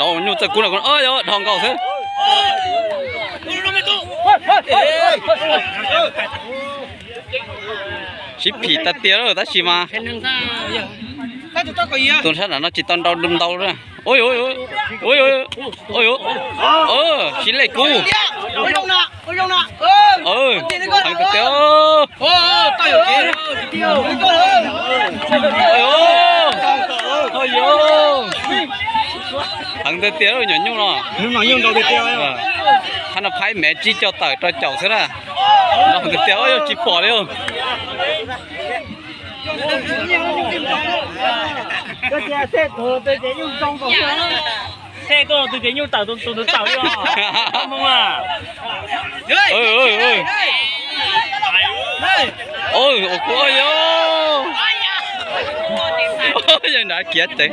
Nyuj txawj kub no, dhau nkaus xwb. Sib phim tag tiag lawm tab sis mas tus sab nram no tsis tau nrau ntau. Sib lej kub. Heev tiag tiag. Heev tiag tiag nyuam nyuj no. Qhov no phaib mev tsib caug tawm rau caum xwb na. Heev tiag tiag, yog tsis pom li. Tej tuaj tus ces nyuj tawm tus tus tawm li os. Ua kuv yog nrad kiav tsev.